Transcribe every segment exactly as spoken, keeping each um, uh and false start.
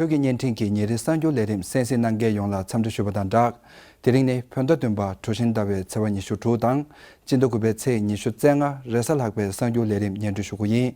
བོད་ཀྱི་བརྙན་འཕྲིན་གྱི་ཉིན་རེའི་གསར་འགྱུར་ལས་རིམ་གསན་གཟིགས་གནང་མཁན་ཡོངས་ལ་འཚམས་འདྲི་ཞུ་བ་དང་སྦྲགས། དེ་རིང་ནི་བོད་ཟླ་བདུན་པ་གྲུ་བཞིན་ཟླ་བའི་ཚེས་པ་ཉི་ཤུ་དྲུག་དང་། སྤྱི་ཟླ་དགུ་པའི་ཚེས་ཉི་ཤུ་རྩ་ལྔ་རེས་གཟའ་ལྷག་པའི་གསར་འགྱུར་ལས་རིམ་སྙན་སྒྲོན་ཞུ་རྒྱུ་ཡིན།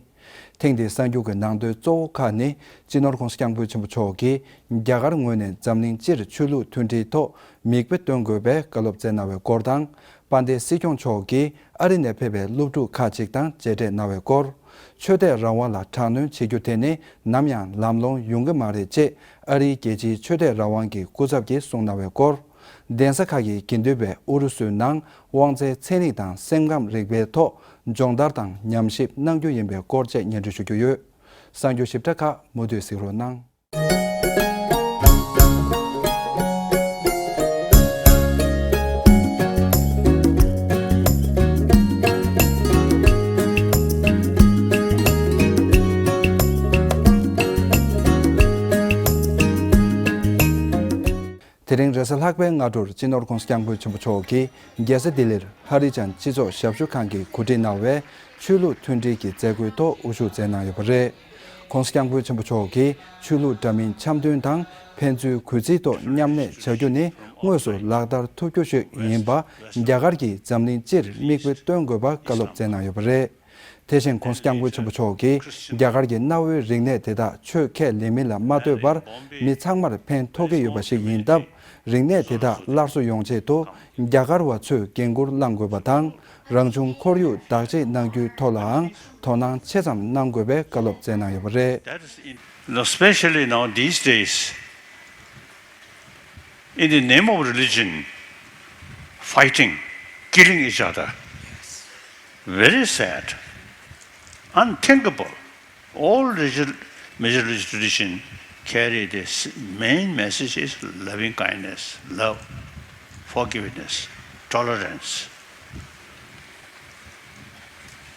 ཐེངས་འདིའི་གསར་འགྱུར་གྱི་ནང་དོན་གཙོ་བོ་ཁག་ནི། སྤྱི་ནོར་༧གོང་ས་༧སྐྱབས་མགོན་ཆེན་པོ་མཆོག་གིས་རྒྱ་གར་ངོས་ནས་འཛམ་གླིང་སྤྱིར་ཆོས་ལུགས་མཐུན་སྒྲིལ་ཐོག་མིག་དཔེ་སྟོན་དགོས་པའི་བཀའ་སློབ་སྩལ་གནང་བའི་སྐོར་དང་། དཔལ་ལྡན་སྲིད་སྐྱོང་མཆོག་གིས་ཨ་རི་ནས་ཕེབས་པའི་སློབ་ཕྲུག་ཁག་ཅིག་དང་མཇལ་འཕྲད་གནང་བའི་སྐོར། ཆོས་དད་རང་དབང་ལ་དྲག་གནོན་བྱེད་རྒྱུ་དེ་ནི་ནམ་ཡང་ལམ་ལྷོང་ཡོང་གི་མ་རེད་ཅེས་ཨ་རིའི་རྒྱལ་སྤྱིའི་ཆོས་དད་རང་དབང་གི་སྐུ་ཚབ་ཀྱིས་གསུངས་གནང་བའི་སྐོར། གདན་ས་ཁག་གི་དགེ་འདུན་པས་ཨུ་རུ་སུའི་ནང་དབང་རྩའི་ཚན་རིག་དང་སེམས་ཁམས་རིག་པའི་ཐོག་སྦྱོང་བརྡར་དང་ཉམས་ཞིབ་གནང་རྒྱུ་ཡིན་པའི་སྐོར་བཅས་སྙན་སྒྲོན་ཞུ་རྒྱུ་ཡོད། གསར་འགྱུར་ཞིབ་ཕྲ་ཁག་མུ་མཐུད་གཟིགས་རོགས་གནང་། དེ་རིང་རེས་གཟའ་ལྷག་པའི་སྔ་དྲོར་སྤྱི་ནོར་༧གོང་ས་༧སྐྱབས་མགོན་ཆེན་པོ་མཆོག་གིས་རྒྱལ་ས་ལྡི་ལིར་ཧ་རི་ཅན་སྤྱི་ཚོགས་ཞབས་ཞུ་ཁང་གིས་གོ་སྒྲིག་གནང་བའི་ཆོས་ལུགས་མཐུན་སྒྲིལ་གྱི་མཛད་སྒོའི་ཐོག་དབུ་བཞུགས་མཛད་གནང་ཡོད་པ་རེད། ༸གོང་ས་༸སྐྱབས་མགོན་ཆེན་པོ་མཆོག་གིས་ཆོས་ལུགས་འདྲ་མིན་འཆམ་མཐུན་དང་ཕན་ཚུན་གུས་བརྩིའི་ཐོག་མཉམ་གནས་བྱ་རྒྱུ་ནི་དངོས་སུ་ལག་བསྟར་ཐུབ་རྒྱུ་ཞིག་ཡིན་པ། རྒྱ་གར་གྱིས་འཛམ་གླིང་སྤྱིར་མིག་དཔེ་སྟོན་དགོས་པ་བཀའ་སློབ་སྩལ་གནང་ཡོད་པ་རེད། དེ་བཞིན་༸གོང་ས་༸སྐྱབས་མགོན་ཆེན་པོ་མཆོག་གིས་རྒྱ་གར་གྱི་གནའ་བོའི་རིག་གནས་དེ་དག་ཆོས་ཁས་ལེན་མིན་ལ་མ་ལྟོས་པར་མི་ཚང་མར་ཕན་ཐོགས་ཀྱི་ཡོད་པ་ཞིག་ཡིན་སྟབས། རིག་གནས་དེ་དག་སླར་གསོ་ཡོང་ཆེད་དུ་རྒྱ་གར་བ་ཚོས་འགན་འཁུར་བླང་དགོས་པ་དང་། རང་བྱུང་ཁོར་ཡུག་བདག་གཅེས་གནང་རྒྱུའི་ཐོག་ལའང་དོ་སྣང་ཆེ་ཙམ་གནང་དགོས་པའི་བཀའ་སློབ་སྩལ་གནང་ཡོད་པ་རེད། That is in- Especially now these days, in the name of religion, fighting, killing each other. Very sad, unthinkable. All religion, major religious tradition carry this main message is loving kindness, love, forgiveness, tolerance.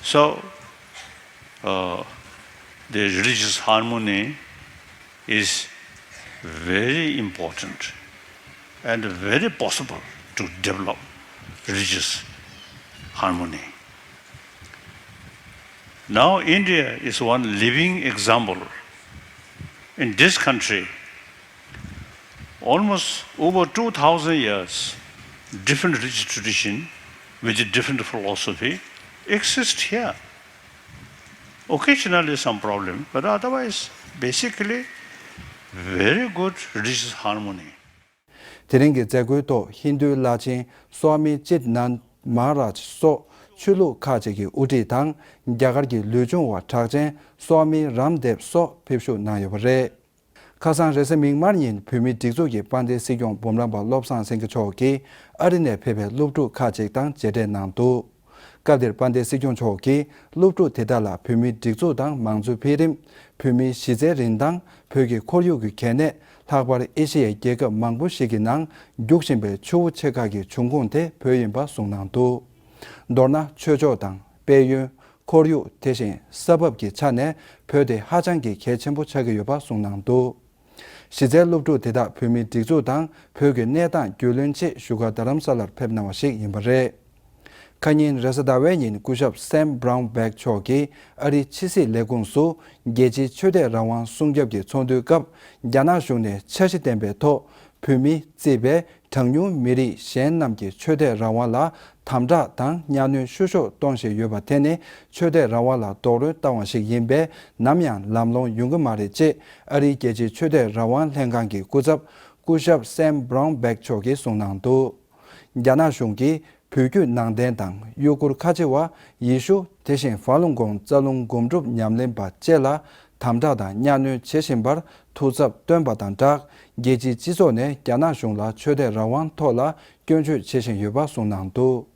So, uh, the religious harmony is very important and very possible to develop religious harmony. Now, India is one living example. In this country, almost over two thousand years, different religious tradition with a different philosophy exist here. Occasionally some problem, but otherwise, basically, very good religious harmony. དེ་རིང་གི་མཛད་སྒོའི་ཐོག་ཧིན་རྡུའི་བླ་ཆེན་སྭ་མི་ཅིད་ནན་མ་ཧ་རཱཇ་སོགས་ཆོས་ལུགས་ཁག་ཅིག་གི་དབུ་ཁྲིད་དང་རྒྱ་གར་གྱི་ལུས་སྦྱོང་བ་གྲགས་ཅན་སྭ་མི་རམ་དེབ་སོགས་ཕེབས་བཞུགས་གནང་ཡོད་པ་རེད། ཁ་སང་རེས་གཟའ་མིག་དམར་ཉིན་བོད་མིའི་སྒྲིག་འཛུགས་ཀྱི་དཔལ་ལྡན་སྲིད་སྐྱོང་འབུམ་རམས་པ་བློ་བཟང་སེང་གེ་མཆོག་གིས་ཨ་རི་ནས་ཕེབས་པའི་སློབ་ཕྲུག་ཁག་ཅིག་དང་མཇལ་འཕྲད་གནང་འདུག་སྐབས་དེར་དཔལ་ལྡན་སྲིད་སྐྱོང་མཆོག་གིས་སློབ་ཕྲུག་དེ་དག་ལ་བོད་མིའི་སྒྲིག་འཛུགས་དང་མང་གཙོའི་འཕེལ་རིམ། བོད་མིའི་གཞི་རྩའི་རིན་ཐང་། བོད་ཀྱི་ཁོར་ཡུག་གི་གལ་གནད། ལྷག་པར་ཨེ་ཤི་ཡའི་རྒྱལ་ཁབ་མང་པོ་ཞིག་གི་ནང་རྒྱུག་བཞིན་པའི་ཆུ་བོ་ཆེ་ཁག་གི་འབྱུང་ཁུངས་དེ་བོད་ཡིན་པ་གསུངས་གནང་འདུག་མདོར་ན་ཆོས་ཕྱོགས་དང་དཔལ་ཡོན། ཁོར་ཡུག་དེ་བཞིན་ས་བབ་ཀྱི་ཆ་ནས་བོད་དེ་ཧ་ཅང་གི་གལ་ཆེན་པོ་ཆགས་ཀྱི་ཡོད་པ་གསུངས་གནང་འདུག་གཞི་རྩའི་སློབ་ཕྲུག་དེ་དག་བོད་མིའི་སྒྲིག་འཛུགས་དང་བོད་ཀྱི་གནས་སྟངས་རྒྱུས་ལོན་ཆེད་བཞུགས་སྒར་རྡ་རམ་ས་ལར་ཕེབས་གནང་བ་ཞིག་ཡིན་པ་རེད། ཁ་ཉིན་རེས་གཟའ་ཟླ་བའི་ཉིན་སྐུ་ཞབས་སེམ་བྷ་རའུན་བྷེག་མཆོག་གིས་ཨ་རིའི་ཕྱི་སྲིད་ལས་ཁུངས་སུ་རྒྱལ་སྤྱིའི་ཆོས་དད་རང་དབང་སྲུང་སྐྱོབ་ཀྱི་ཚོགས་འདུའི་སྐབས་རྒྱ་ནག་གཞུང་ནས་འཆར་གཞི་ལྡན་པའི་ཐོག་བོད་མི་བརྩིས་པའི་གྲངས་ཉུང་མི་རིགས་གཞན་རྣམས་ཀྱི་ཆོས་དད་རང་དབང་ལ་དམ་དྲག་དང་གཉའ་གནོན་བཤུ་གཞོག་གཏོང་བཞིན་ཡོད་པ་དེ་ནི་ཆོས་དད་རང་དབང་ལ་རྡོག་རོལ་བཏང་བ་ཞིག་ཡིན་པས་ནམ་ཡང་ལམ་ལྷོང་ཡོང་གི་མ་རེད་ཅེས་ཨ་རིའི་རྒྱལ་སྤྱིའི་ཆོས་དད་རང་དབང་ལྷན་ཁང་གི་སྐུ་ཚབ་སྐུ་ཞབས་སེམ་བྷ་རའུན་བྷེག་མཆོག་གིས་གསུངས་གནང་འདུག་རྒྱ་ནག་གཞུང་གིས་བོད་བརྒྱུད་ནང་བསྟན་དང་ཡུ་གུར་ཁ་ཆེ་བ། ཡེ་ཤུ། དེ་བཞིན་ཧྥ་ལུང་གོང་རྩ་རླུང་སྒོམ་སྒྲུབ་ཉམས་ལེན་པ་བཅས་ལ་དམ་དྲག་དང་གཉའ་གནོན་བྱེད་བཞིན་པར་ཐུགས་འཚབ་བཏོན་པ་དང་སྦྲགས། རྒྱལ་སྤྱིའི་སྤྱི་ཚོགས་ནས་རྒྱ་ནག་གཞུང་ལ་ཆོས་དད་རང་དབང་ཐོག་ལ་སྐྱོན་བརྗོད་བྱེད་བཞིན་ཡོད་པ་གསུངས་གནང་འདུག་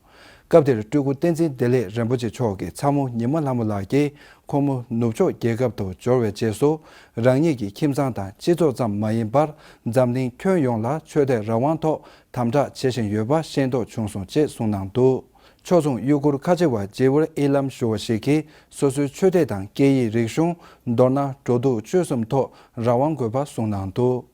སྐབས་དེར་སྤྲུལ་སྐུ་བསྟན་འཛིན་བདེ་ལེགས་རིན་པོ་ཆེ་མཆོག་གི་ཚ་མོ་ཉི་མ་ལྷ་མོ་ལགས་ཀྱིས་ཁོང་མོ་ནུབ་ཕྱོགས་རྒྱལ་ཁབ་ཏུ་འབྱོར་བའི་རྗེས་སུ་རང་ཉིད་ཀྱི་ཁྱིམ་ཚང་དང་སྤྱི་ཚོགས་ཙམ་མ་ཡིན་པར་འཛམ་གླིང་ཁྱོན་ཡོངས་ལ་ཆོས་དད་རང་དབང་ཐོག་དམ་དྲག་བྱེད་བཞིན་ཡོད་པ་ཤེས་རྟོགས་བྱུང་སོང་ཅེས་གསུངས་གནང་འདུག་ཕྱོགས་མཚུངས་ཡུ་གུར་ཁ་ཆེ་བ་ཇེ་ཝུར་ཨི་ལམ་ཞུ་བ་ཞིག་གིས་སོ་སོའི་ཆོས་དད་དང་སྐད་ཡིག་རིག་གཞུང་མདོར་ན་འགྲོ་འདུག་སྤྱོད་གསུམ་ཐོག་རང་དབང་དགོས་པ་གསུངས་གནང་འདུག་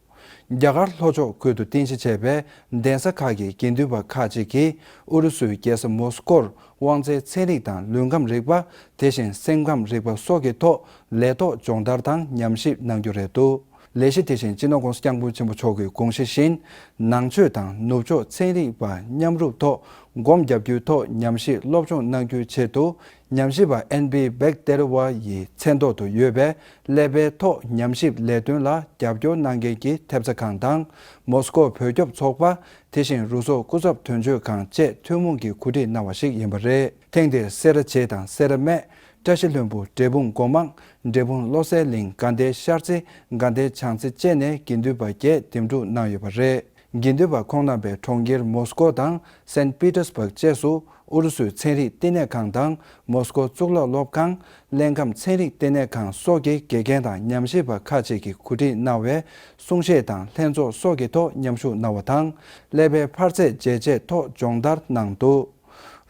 རྒྱ་གར་ལྷོ་ཕྱོགས་ཁུལ་དུ་རྟེན་གཞི་བྱས་པའི་གདན་ས་ཁག་གི་དགེ་འདུན་པ་ཁག་ཅིག་གིས་ཨུ་རུ་སུའི་རྒྱལ་ས་མོ་སི་ཀོར་དབང་རྩའི་ཚན་རིག་དང་ལུས་ཁམས་རིག་པ། དེ་བཞིན་སེམས་ཁམས་རིག་པ་སོགས་ཀྱི་ཐོག་ལས་ཐོག་སྦྱོང་བརྡར་དང་ཉམས་ཞིབ་གནང་རྒྱུ་རེད་འདུག་ལས་གཞི་དེ་བཞིན་སྤྱི་ནོར་༸གོང་ས་༸སྐྱབས་མགོན་ཆེན་པོ་མཆོག་གི་དགོངས་གཞི་བཞིན། ནང་ཆོས་དང་ནུབ་ཕྱོགས་ཚན་རིག་པ་མཉམ་རུབ་ཐོག་སྒོམ་རྒྱབ་རྒྱུའི་ཐོག་ཉམས་ཞིབ་སློབ་སྦྱོང་གནང་རྒྱུའི་ཆེད་དུ། ཉམས་ཞིབ་པ་ཨན་བྷི་བེག་ཏེ་རི་ཝ་ཡི་མཚན་ཐོག་ཏུ་ཡོད་པའི་ཀླད་པའི་ཐོག་ཉམས་ཞིབ་ལས་དོན་ལ་རྒྱབ་སྐྱོར་གནང་མཁན་གྱི་ཐེབས་རྩ་ཁང་དང་། མོ་སི་ཀོ་བོད་སྐྱོབ་ཚོགས་པ། དེ་བཞིན་རུ་སོག་སྐུ་ཚབ་དོན་གཅོད་ཁང་བཅས་ཐུན་མོང་གིས་གོ་སྒྲིག་གནང་བ་ཞིག་ཡིན་པ་རེད། ཐེངས་འདིར་སེ་ར་བྱེས་དང་སེ་ར་སྨད། བཀྲ་ཤིས་ལྷུན་པོ། འབྲས་སྤུངས་སྒོ་མང་། འབྲས་སྤུངས་བློ་གསལ་གླིང་། དགའ་ལྡན་ཤར་རྩེ། དགའ་ལྡན་བྱང་རྩེ་བཅས་ནས་དགེ་འདུན་པ་བརྒྱད་འདེམས་སྒྲུག་གནང་ཡོད་པ་རེད། དགེ་འདུན་པ་ཁོང་རྣམ་པས་གྲོང་ཁྱེར་མོ་སི་ཀོ་དང་སན་པི་ཏར་སྦུག་བཅས་སུ་ཨུ་རུ་སུའི་ཚན་རིག་བསྟི་གནས་ཁང་དང་མོ་སི་ཀོ་གཙུག་ལག་སློབ་ཁང་། སླད་ཁམས་ཚན་རིག་བསྟི་གནས་ཁང་སོགས་ཀྱི་དགེ་རྒན་དང་ཉམས་ཞིབ་པ་ཁག་ཅིག་གིས་གོ་སྒྲིག་གནང་བའི་གསུང་བཤད་དང་ལྷན་ཚོགས་སོགས་ཀྱི་ཐོག་མཉམ་ཞུགས་གནང་བ་དང་། ཀླད་པའི་འཕར་ཚད་འཇལ་ཆེད་ཐོག་སྦྱོང་བརྡར་གནང་འདུག་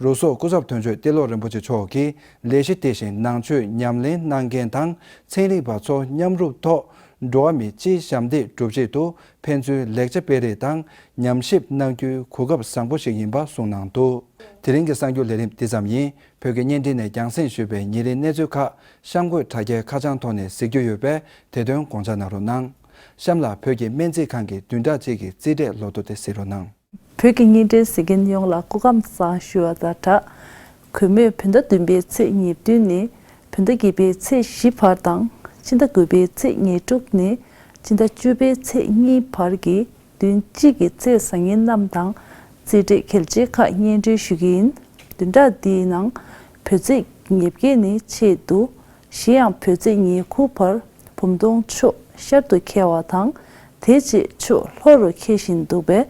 རུ་སོག་སྐུ་ཚབ་དོན་གཅོད་ཏེ་ལོ་རིན་པོ་ཆེ་མཆོག་གིས་ལས་གཞི་དེ་བཞིན་ནང་ཆོས་ཉམས་ལེན་གནང་མཁན་དང་ཚན་རིག་པ་ཚོ་མཉམ་རུབ་ཐོག་འགྲོ་བ་མི་སྤྱིའི་ཞབས་འདེགས་སྒྲུབ་ཆེད་དུ་ཕན་ཚུན་ལེགས་ཆ་སྤེལ་རེས་དང་ཉམས་ཞིབ་གནང་རྒྱུའི་གོ་སྐབས་བཟང་པོ་ཞིག་ཡིན་པ་གསུངས་གནང་འདུག་དེ་རིང་གི་གསར་འགྱུར་ལས་རིམ་འདི་ཙམ་ཡིན། བོད་ཀྱི་བརྙན་འཕྲིན་ནས་རྒྱང་སྲིང་ཞུས་པའི་ཉིན་རེའི་གནས་ཚུལ་ཁག་གཤམ་འཁོད་དྲ་རྒྱའི་ཁ་བྱང་ཐོག་ནས་གཟིགས་རྒྱུ་ཡོད་པས་དེ་དོན་དགོངས་འཇགས་གནང་རོགས་གནང་། གཤམ་ལ་བོད་ཀྱི་སྨན་རྩིས་ཁང་གི་བདུན་ཕྲག་གཅིག་གི་རྩིས་འབྲས་ལོ་ཐོ་དེ་གཟིགས་རོགས་གནང་། བོད་ཀྱི་བརྙན་འཕྲིན་གཟིགས་མཁན་ཡོངས་ལ་སྐུ་ཁམས་བཟང་ཞུ་བ་དང་སྦྲགས། གུས་མོས་བོད་ཟླ་བདུན་པའི་ཚེས་ཉེར་བདུན་ནས་བོད་ཟླ་བརྒྱད་པའི་ཚེས་བཞི་བར་དང་། ཕྱི་ཟླ་དགུ་པའི་ཚེས་ཉེར་དྲུག་ནས་ཕྱི་ཟླ་བཅུ་པའི་ཚེས་གཉིས་བར་གྱི་བདུན་གཅིག་གི་ཚེས་བཟང་ངན་རྣམས་དང་། རྩིས་འབྲས་གལ་ཆེ་ཁག་སྙན་སྒྲོན་ཞུ་གི་ཡིན། བདུན་ཕྲག་འདིའི་ནང་བོད་ཚེས་ཉེར་བརྒྱད་ནས་ཆེད་དུ། གཞན་ཡང་བོད་ཚེས་ཉེར་དགུ་བར་བུམ་སྟོང་ཕྱོགས་ཤར་དུ་འཁེལ་བ་དང་། དེ་རྗེས་ཕྱོགས་ལྷོ་རུ་འཁེལ་བཞིན་འདུག་པས།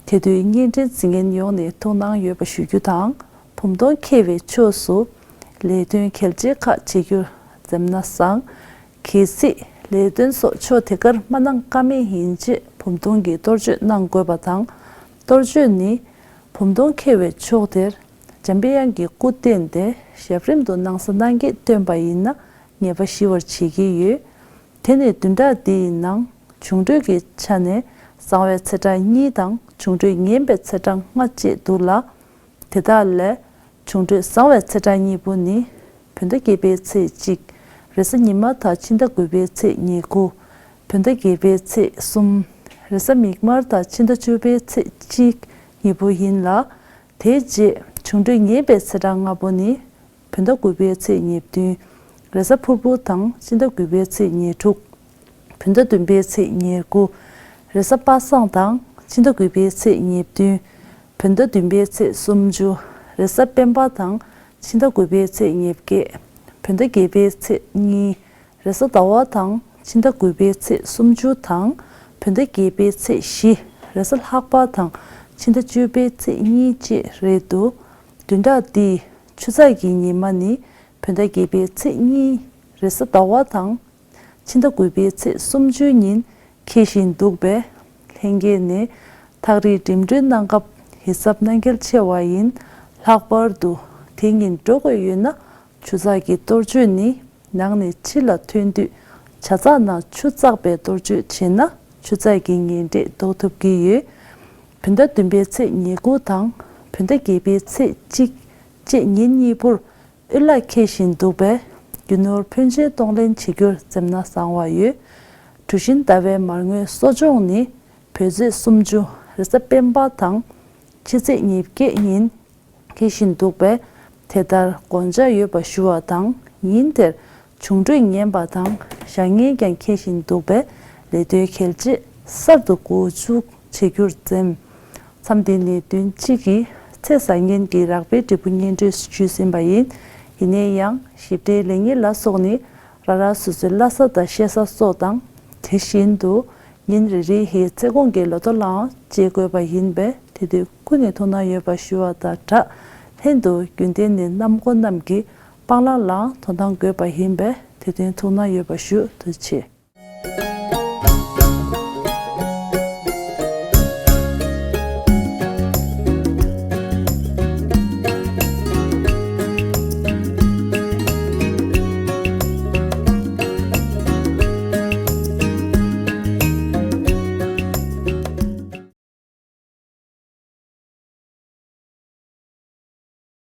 དེ་དུས་བརྙན་འཕྲིན་གཟིགས་མཁན་ཡོངས་ནས་ཐུགས་སྣང་ཡོད་པ་ཞུ་རྒྱུ་དང་། བུམ་སྟོང་འཁེལ་བའི་ཕྱོགས་སུ་ལས་དོན་གལ་ཆེ་ཁག་བྱེད་རྒྱུར་འཛེམ་ན་བཟང་། གལ་སྲིད་ལས་དོན་སོགས་ཕྱོགས་དེ་གར་མ་གནང་ཀ་མེད་ཡིན་ཕྱིན་བུམ་སྟོང་གི་གཏོར་མཆོད་གནང་དགོས་པ་དང་། གཏོར་མཆོད་ནི་བུམ་སྟོང་འཁེལ་བའི་ཕྱོགས་དེར་འཇམ་པའི་དབྱངས་ཀྱི་སྐུ་བསྟན་ཏེ་ཞབས་རིམ་དུ་སྣང་ས་སྣང་གེས་བཏོན་པ་ཡིན་ན་ཉེས་པ་ཞི་བར་བྱེད་ཀྱི་ཡོད། དེ་ནི་བདུན་ཕྲག་འདིའི་ནང་འབྱུང་འཕྲོད་ཀྱི་ཆ་ནས་བཟང་བའི་ཚེས་གྲངས་གཉིས་དང་འབྱུང་འཕྲོད་ངན་པའི་ཚེས་གྲངས་ལྔ་བཅས་འདུག་ལ། དེ་དག་ལས་འབྱུང་འཕྲོད་བཟང་བའི་ཚེས་གྲངས་གཉིས་པོ་ནི། བོད་ཟླ་བརྒྱད་པའི་ཚེས་གཅིག་རེས་གཟའ་ཉི་མ་དང་ཕྱི་ཟླ་དགུ་པའི་ཚེས་ཉེར་དགུ། བོད་ཟླ་བརྒྱད་པའི་ཚེས་གསུམ། རེས་གཟའ་མིག་དམར་དང་ཕྱི་ཟླ་བཅུ་པའི་ཚེས་གཅིག་གཉིས་པོ་ཡིན་ལ། དེའི་རྗེས་འབྱུང་འཕྲོད་ངན་པའི་ཚེས་གྲངས་ལྔ་པོ་ནི། བོད་ཟླ་དགུ་པའི་ཚེས་ཉེར་བདུན། རེས་གཟའ་ཕུར་བུ་དང་ཕྱི་ཟླ་དགུ་པའི་ཚེས་ཉེར་དྲུག་བོད་ཟླ་བདུན་པའི་ཚེས་ཉེར་དགུ། རེས་གཟའ་པ་སངས་དང་ཕྱི་ཟླ་དགུ་པའི་ཚེས་ཉེར་བདུན། བོད་ཟླ་བདུན་པའི་ཚེས་སུམ་ཅུ། རེས་གཟའ་སྤེན་པ་དང་ཕྱི་ཟླ་དགུ་པའི་ཚེས་ཉེར་བརྒྱད། བོད་ཟླ་བརྒྱད་པའི་ཚེས་གཉིས། རེས་གཟའ་ཟླ་བ་དང་ཕྱི་ཟླ་དགུ་པའི་ཚེས་སུམ་ཅུ་དང་། བོད་ཟླ་བརྒྱད་པའི་ཚེས་བཞི། རེས་གཟའ་ལྷག་པ་དང་ཕྱི་ཟླ་བཅུ་པའི་ཚེས་གཉིས་བཅས་རེད་འདུག་བདུན་ཕྲག་འདིའི་ཆུ་ཚགས་ཀྱི་ཉི་མ་ནི་བོད་ཟླ་བརྒྱད་པའི་ཚེས་གཉིས། རེས་གཟའ་ཟླ་བ་དང་། ཕྱི་ཟླ་དགུ་པའི་ཚེས་སུམ་ཅུའི་ཉིན་འཁེལ་བཞིན་འདུག་པས། ལྷན་རྒྱས་ནས་ཐག་རིང་འགྲིམ་འགྲུལ་གནང་སྐབས་ཡིད་གཟབ་གནང་གལ་ཆེ་བ་ཡིན། ལྷག་པར་དུ་དེ་ཉིན་འགྲོ་དགོས་ཡོད་ན་ཆུ་ཚགས་ཀྱི་གཏོར་མཆོད་ནི་ནང་ནས་ཕྱི་ལ་ཐོན་དུས་ཇ་ཚགས་ནང་ཆུ་བཙགས་པའི་གཏོར་མཆོད་བྱས་ན་ཆུ་ཚགས་ཀྱི་ངན་འབྲས་ཟློག་ཐུབ་ཀྱི་ཡོད། བོད་ཟླ་བདུན་པའི་ཚེས་ཉེར་དགུ་དང་བོད་ཟླ་བརྒྱད་པའི་ཚེས་གཅིག་བཅས་ཉིན་གཉིས་པོར་དབུལ་ལག་འཁེལ་བཞིན་འདུག་པས། རྒྱུ་ནོར་ཕོན་ཆེན་གཏོང་ལེན་བྱེད་རྒྱུར་འཛེམ་ན་བཟང་བ་ཡོད། གྲུ་བཞིན་ཟླ་བའི་མར་ངོའི་གསོ་སྦྱོང་ནི་བོད་ཚེས་སུམ་ཅུ་རེས་གཟའ་སྤེན་པ་དང་ཕྱི་ཚེས་ཉེར་བརྒྱད་ཉིན་འཁེལ་བཞིན་འདུག་པས། དེ་ལྟར་དགོངས་འཇགས་ཡོད་པ་ཞུ་བ་དང་། ཉིན་དེར་འབྱུང་འཕྲོད་ངན་པ་དང་བཞག་ཉེས་ཀྱང་འཁེལ་བཞིན་འདུག་པས། ལས་དོན་གལ་ཆེ་གསར་དུ་འགོ་འཛུགས་བྱེད་རྒྱུར་འཛེམ། མཚམས་འདི་ནས་བདུན་གཅིག་གི་ཚེས་བཟང་ངན་གྱི་རགས་པའི་འབྲས་བུ་སྙན་སྒྲོན་ཞུས་ཟིན་པ་ཡིན། ཡིན་ནའི་ཡང་ཞིབ་ཕྲའི་ལེགས་ཉེས་ལ་སོགས་ནི་རང་རང་སོ་སོའི་བླ་གཟའ་དང་གཤེད་གཟའ་སོགས་དང་། དེ་བཞིན་དུ་ཉིན་རེ་རེའི་ཚེས་གོང་གི་ལོ་ཐོ་ལའང་དཔྱད་དགོས་པ་ཡིན་པས། དེ་དུས་ཀུན་ནས་ཐུགས་སྣང་ཡོད་པ་ཞུ་བ་དང་སྦྲགས། ལྷན་དུ་རྒྱུན་གཏན་ནས་གནམ་སྒོ་རྣམས་ཀྱི་སྤང་བླང་ལའང་དོ་སྣང་དགོས་པ་ཡིན་པས། དེ་དོན་ཐུགས་སྣང་ཡོད་པ་ཞུ། ཐུགས་རྗེ་ཆེ།